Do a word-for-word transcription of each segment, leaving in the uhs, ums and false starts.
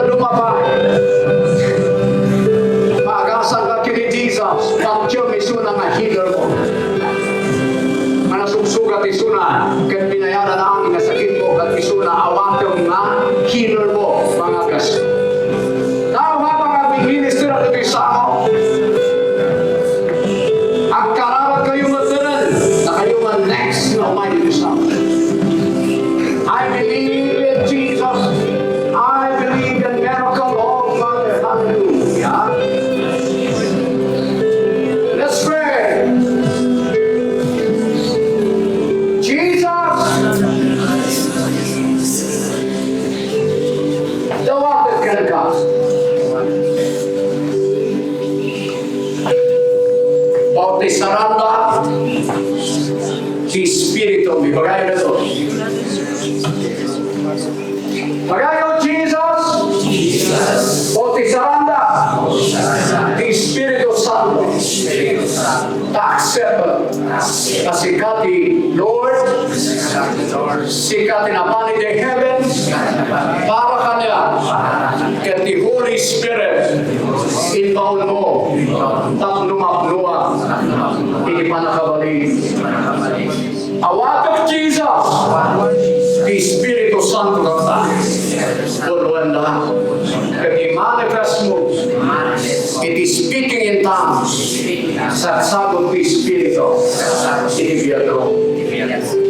Lumapay. Paagasangka ken ni Jesus, patiem isuna nga healer mo. Nga nasugsugat isuna, ket pinayaran na amin nga sakit mo, ket isuna awatem nga healer mo, paagasangka. Now, habang agmi-minister ditoy sao, agkararag kayo nga tanan, dakayo nga next nga umay ditoy sao. I believe in Jesus. I believe in miracle, oh Father. Hallelujah. Let's pray. Jesus. Dawatek kenka ti saranda ti Espiritu. Ibagayo daytoy. Ibagayo, Jesus. O ti saranda ti Espiritu Santo. Ta accept a sika ti Lord, sika ti napan idiay heaven para kaniak, ket ti Holy Spirit, imbaonmo tapno mapnoak iti pannakabalin. Awatek, Jesus, ti Espiritu Santo kaniak. Puluenda ket i-manifest mo iti speaking in tongues, sagsagod ti Espiritu iti biagko.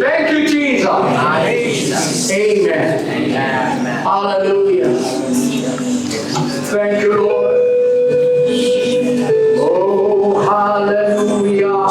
Thank you, Jesus. Amen. Hallelujah. Thank you, Lord. Oh, hallelujah.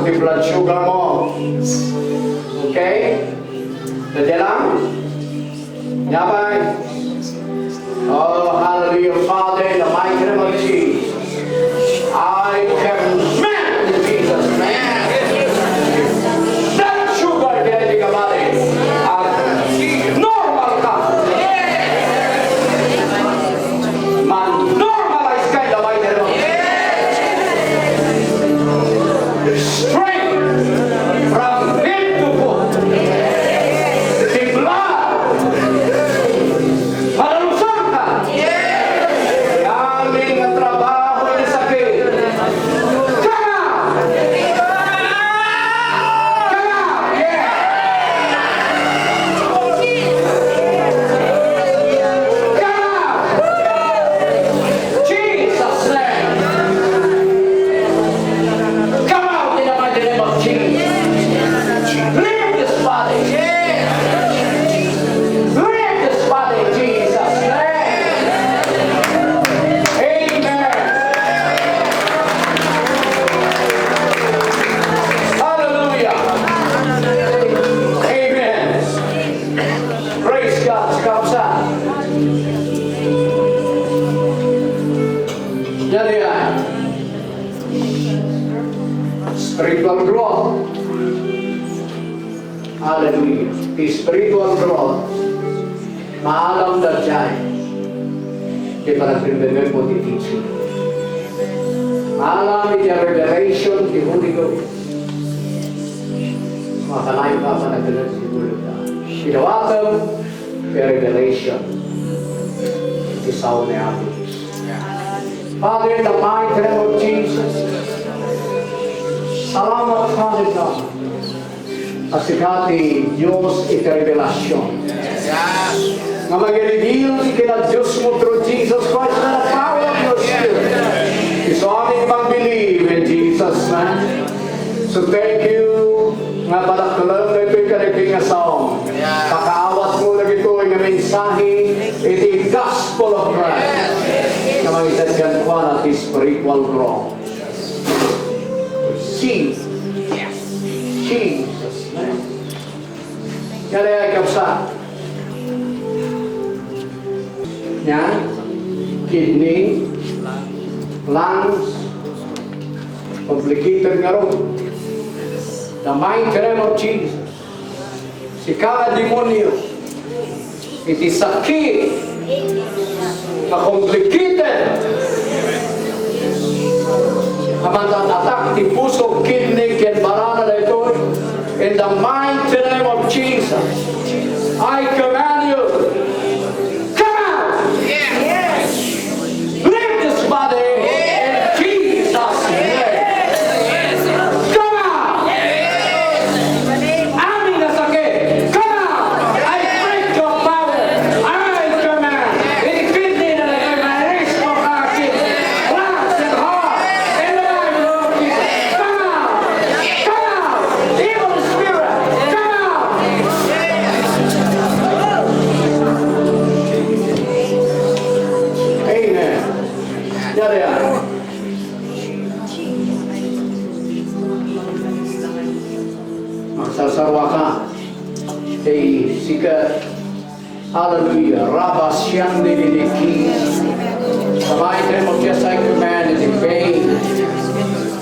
Blood sugar mo. Okay? Pwede lang? Yabay. Oh, hallelujah, Father, in the mighty name of Jesus. I command in Jesus' name. Blood sugar, dili ka bali. Normal ka. Man-normalize ka in the mighty name of Jesus. Strength from head to foot. The blood. Manalusot ka. Amin nga trabaho ni sakit. Come out! Come out! Yeah! Come out! Jesus' name! Come out in the mighty name of Jesus! Leave this body! Leave this body in Jesus' name! Amen! Hallelujah! Amen! Praise God! Kapsa! Yan yan. Spiritual growth. Hallelujah. Ti spiritual growth, maalam daydiay ti panagbibiag mo ti teaching. Maalam iti revelation ti Holy Ghost. Makanay ka panagbibiag ti Holy Ghost. Sidawatem ti revelation ti sao ni Apo Dios. Father, in the mighty name of Jesus, salamat, Father God, a sika ti Dios iti revelasyon. Nga mag-reveal ti kina-Dios mo through Jesus Christ by the power of your Spirit. Isu amin pag-believe in Jesus' name. So thank you nga padakkelem daytoy kadagiti nga song. Pakaawatmo dagitoy nga mensahe iti gospel of Christ. Nga mangited kenkuana ti spiritual growth. Jesus. Jesus. Kaya ay kapsa. Nia, kidney, lungs, complicated ngarud. The mighty name of Jesus. Sika nga demonio, iti sakit nga complicated, nga mananatak ti puso, kidney, ken barana daytoy, in the mighty name of Jesus, I command you, come out! Leave this body in Jesus' name! Come out! Amin nga sakit, come out! I break your power! I command! Iti kidney na nagkamaris mo ka, lungs and heart, in the name of Jesus, come out! Come out! Evil spirit, come out! Amen. Yari, yari. Magsasarwa ka. Kay sika, hallelujah. Rabba siang dididiki. Sabay tayo mag-yes, I command it in vain.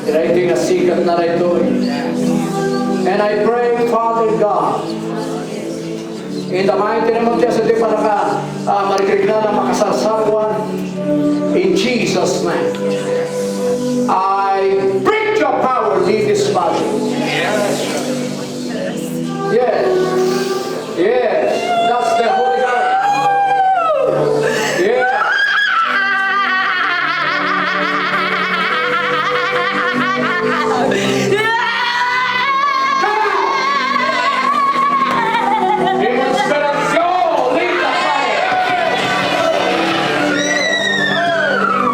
Daytoy nga sikat na daytoy. And I pray, Father God, in the mighty name of Jesus, di pa naka, ah, marikrik na na makasarsaruan. In Jesus' name, I break your power, leave this body. Yes. Yes. That's the Holy Ghost. Yeah. Demonstration, lead the fire.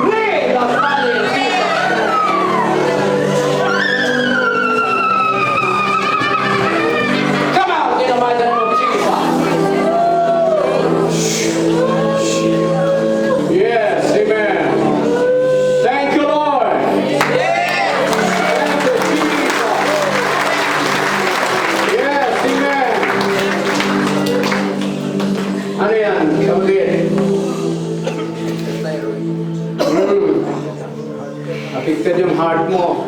Lead the fire, Jesus. heart mo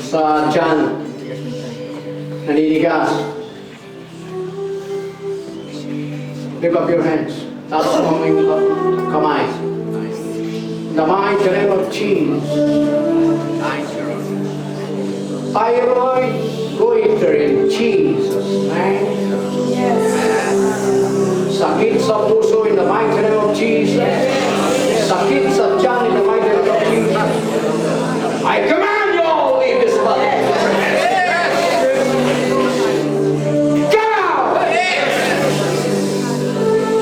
sa tiyan. Naninigas. Lift up your hands. Taas mo ang iyong kamay. In the mighty name of Jesus. Thyroid, goiter in Jesus' name. Sakit sa puso in the mighty name of Jesus. Sakit sa tiyan in the mighty name of Jesus. I command you all leave this body. Come out!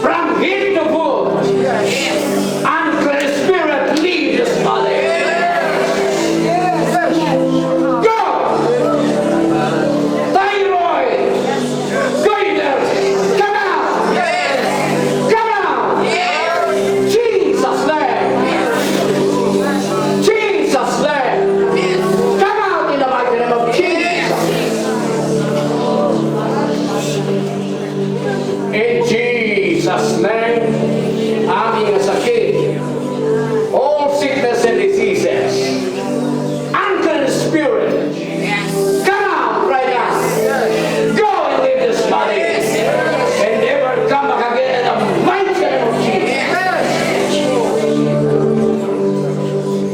From head to foot. Unclean spirit, leave this body. Go! Thyroid! Goiter! Come out! Come out! Jesus' name! Jesus' name! Come out in the mighty name of Jesus! In Jesus' name, amin nga sakit, all sickness and diseases, unclean spirit, come out right now. Go and leave this body and never come back again in the mighty name of Jesus.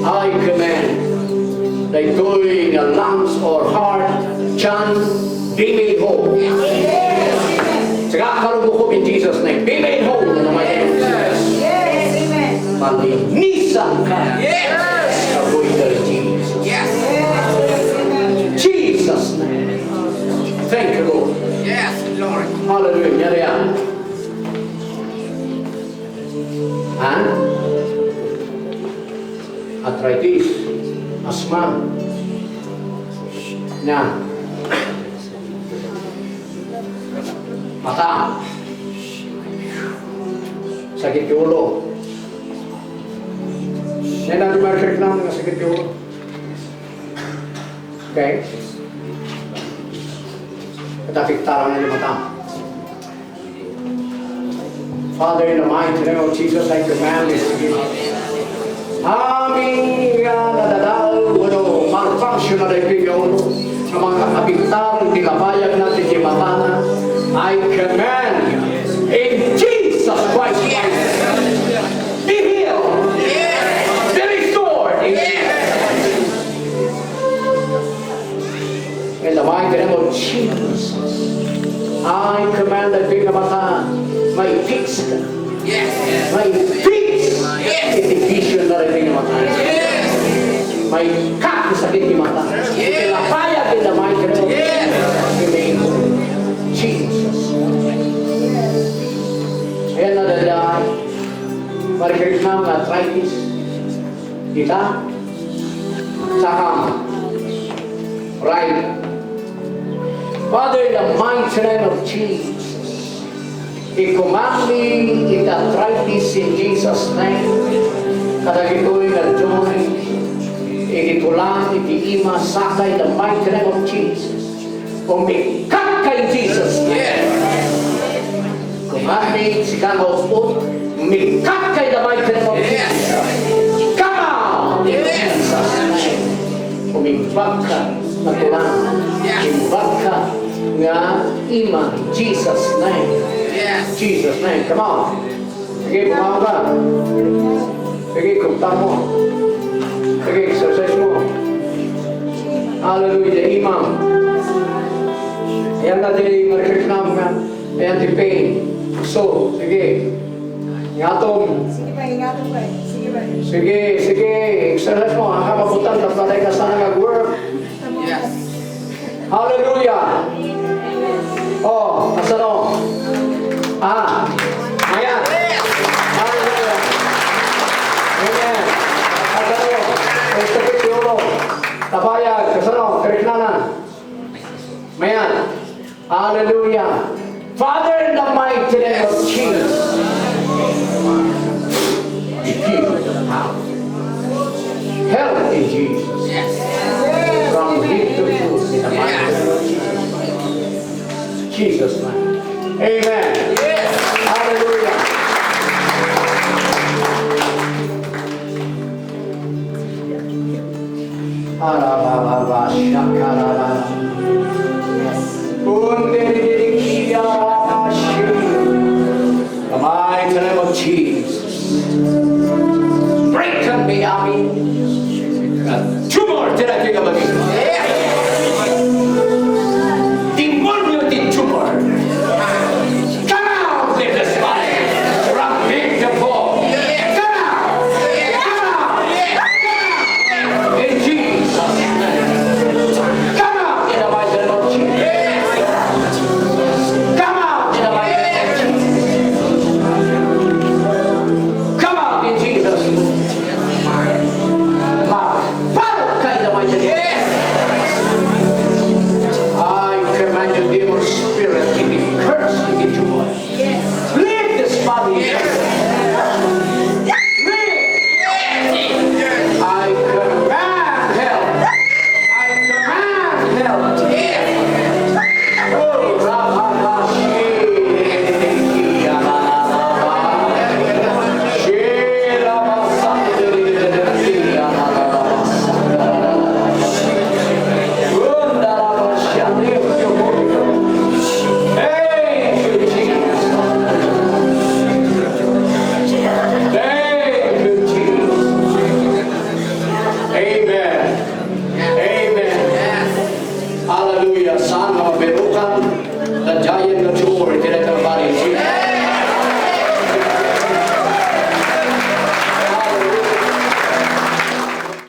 I command daytoy nga lungs or heart, tiyan, be made whole. Saka karubukom in Jesus' name. Be made whole in the mighty name of Jesus. Malinisan ka. Sa goiter, Jesus. Jesus' name. Thank you, Lord. Yes, Lord. Hallelujah. Ania yan? Ha? Arthritis. Asthma. Ania? Mata. Sakit ti ulo. Ania ti marikna nga sakit ti ulo? Okay? Katapiktaran na ni mata. Father, in the mighty name of Jesus, I command this to you. Amin nga nadadael wenno malfunction na daytoy nga ulo, nga makakapiktar iti labayag na iti matana, I command in Jesus Christ, be healed, be restored. In the mighty name of Jesus, I command that thing about time. May fix ka. Yes. May fix. Yes. Iti vision na rin yung mga Yes. May cut sa sakit ni mata. Yes. Iti lapayag in the mighty name of Yes. Jesus. Ayan na dada. Marikrik na nga arthritis. Kita? Saka. Right. Father, in the mighty name of Jesus, I-command mi iti arthritis in Jesus' name. Kadagitoy nga joint, iti tulang, iti ima, saka in the mighty name of Jesus. Umikkat ka in Jesus' name. Command mi, sika nga usput, umikkat ka in the mighty name of Jesus. Come out in Jesus' name. Umimbag ka nga tulang. Umimbag ka nga ima, Jesus' name. Yes. Jesus' name. Come on. Sige, bumangon ka. Sige, kumtang mo. Sige, exercise mo. Hallelujah. Ima. Ayan na din yung reklamo nga. Ayan, ti pain. So, sige. Ingatom. Sige pa, ingatom pa. Sige pa. Sige, sige. Exercise mo. Ang kapabutang, tapos tayo ka sana nag-work. Yes. Hallelujah. Oh, kasano? Ah, ayan. Hallelujah. Amen. Kasano? Ang sakit, ulo. Tabayag. Kasano? Keriknanan. Amen. Hallelujah. Father, in the mighty name of Jesus, we give you the power. Help in Jesus. From head to foot, in the mighty name of Jesus. Jesus' name. Amen.